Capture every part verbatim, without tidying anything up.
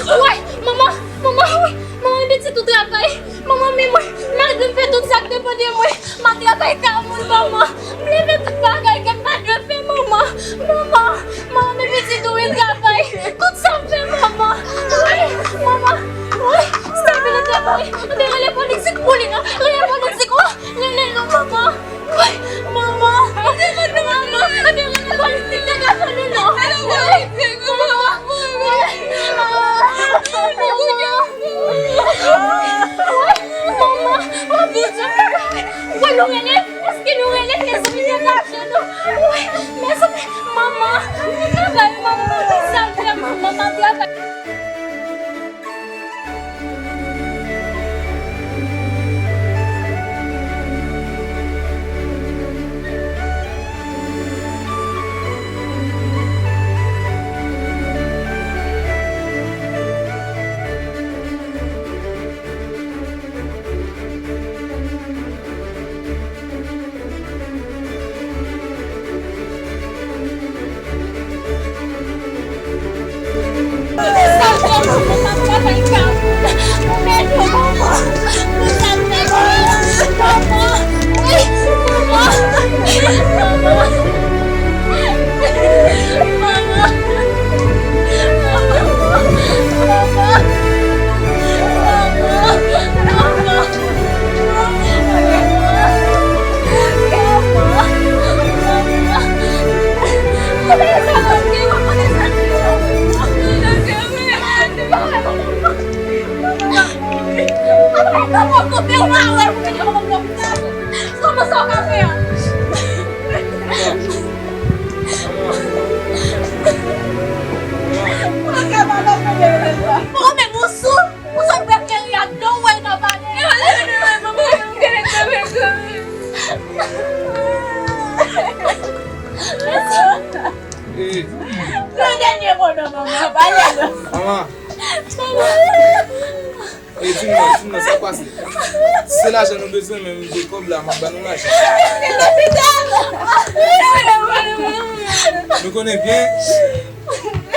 Woy, manman, manman, woy, manman, pitit ou travay. Manman, men mwen, malgre m fè tout sa k depann de mwen, m al travay kay moun, manman. M leve tout bagay ke m pa dwe fè, manman. Manman, manman, men pitit ou, wi, travay. Tout sa m fè, manman. Woy, manman, woy, sa vin antre mwen. Antre rele politik pou li, non. Rele politik, oh, rele non, manman. Woy, manman, manman, antre rele politik, degaje nou, non. Woy, manman, woy, manman. Woy, manman, oh, Bondye, woy, nou rele, èske nou rele, mezanmi, degaje nou. Woy, mezanmi, manman, travay, manman, sa fè, manman, travay. Ou sot brèk Meri a, non, wè, nan pale. Yon dènye mo, non, manman, pale, non. Manman. E, di m non, di m non, sa k pase? Si se lajan nou bezwen, men m gen kòb la, m ap ba nou lajan. Nou konnen byen,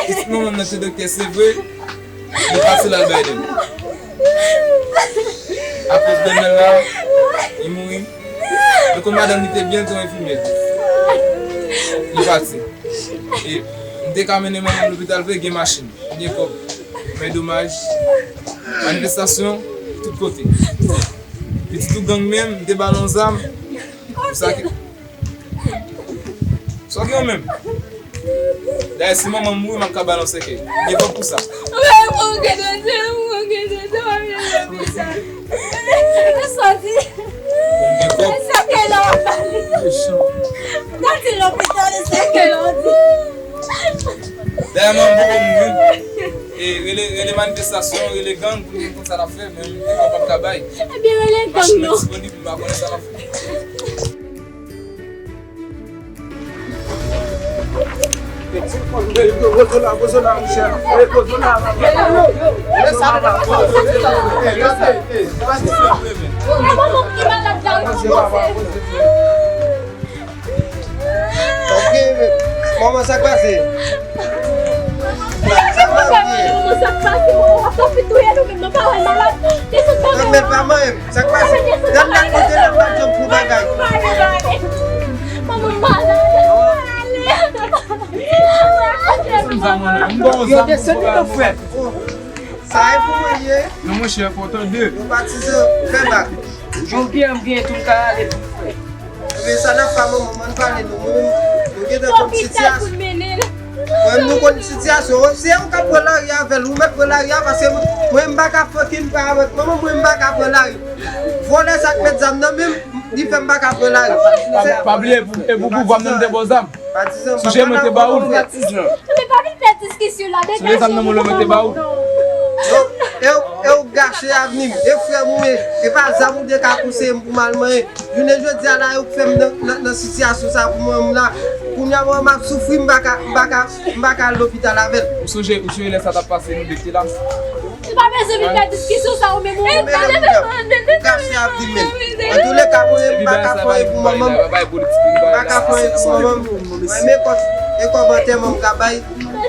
pitit manman m nan se doktè, se vre. Li pati l al bay dènye. Akoz dènye la, li mouri. Nou konn madanm li te byen, se yon enfimyè. Li pati. E m te ka mennen manman m lopital vre, gen machin, gen kòb. Men domaj, manifestasyon, tout kote. Pitit ou gang menm, m te ba l yon zam. Pou sa ki Sa w gen w menm? Dayè, si manman m mouri, m ap ka ba l yon sèkèy. Gen kòb pou sa. Mwen, mwen gen de zam, mwen gen de zam, mwen gen de zam. Sòti. Bon, gen kòb. Sèkèy la w ap pale. Sòti lopital, sèkèy la w di. Dayè, manman m poko mouri. E, rele, rele manifestasyon, rele gang, pou nou konn sa n ap fè, men m gen kòb m ap ka bay. Ebyen, rele gang, non. Machin nan disponib, m pa konnen sa n ap fè. Ok, manman, sa k pase? Sa k pase? Manman, sa k pase? Manman, w ap fè fi touye nou menm, non, pa wè l malad. Desann pa men w. Sa k pase? Gad la kote l ap bat jòb pou bagay. Manman malad. Yo desann li non frè. Sa e pou mwen ye. Non, monchè, fò tande. Nou patizan, fè bak. Jan w gen, m gen tou, m ka ale tou, frè. Ebyen, sa n ap fè, manman, m ann pale non. Mwen menm, nou gentan konn sitiyasyon. Mwen menm, nou konn sitiyasyon. Se ou k ap pran lari avè l, ou mèt pran lari a, paske mwen, m pa ka fucking pa avèk manman, mwen, m pa ka pran lari. Vòlè sa k mèt zam nan men m, li fè m pa ka pran lari. Pa, pa bliye, e pou pouvwa m nan m te ba w zam. Patizan, sonje mwen te ba ou. Patizan. Men pa vin fè diskisyon la, degaje nou. Sonje zam nan men w, mwen te ba ou. Non, e w, e w gache avni m. E frè m ou ye. E pa zam ou te ka konsiye m pou m al manyen. Jounen jodi a la, yo k fè m nan, nan, nan sitiyasyon sa pou mwen, m la. Kounye a, mwen, m ap soufri, m pa ka, m pa ka, m pa ka al lopital avè l. Ou sonje, ou sonje lè sa t ap pase, nou de te la? Ou pa bezwen vin fè diskisyon sa, ou menm, ou menm. Ou gache avni m. Antouleka, mwen, m pa ka fè anyen pou manman m. M pa ka fè anyen pou manman m. Mwen, men kòb, e kòb antèman m ka bay.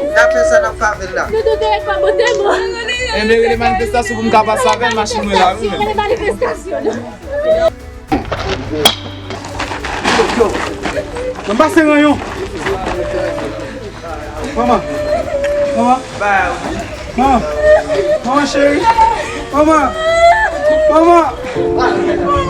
N ap fè sa nan pave la. Nou tout dwe fè bote mo. Enben, rele manifestasyon pou m ka pase avè l, machin mwen la, wi, men. Rele manifestasyon, non. Yo, nan pase ranyon. Manman. Manman. Manman. Manman cheri. Manman. Manman. Manman.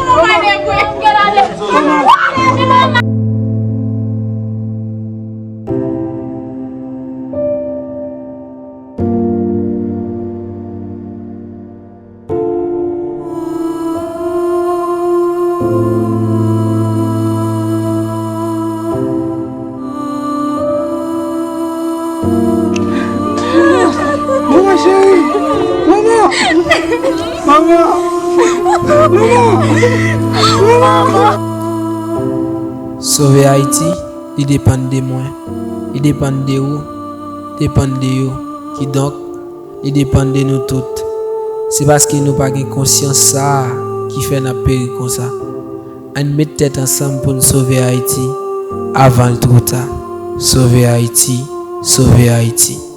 Manman cheri! Manman! Manman! Manman! Manman! Sove Ayiti, li depann de mwen, li depann de ou, depann de yo. Kidonk, li depann de nou tout. Se paske nou pa gen konsyans sa a ki fè n ap peri konsa. Ann met tèt ansanm pou n sove Ayiti avan l twò ta. Sove Ayiti, sove Ayiti.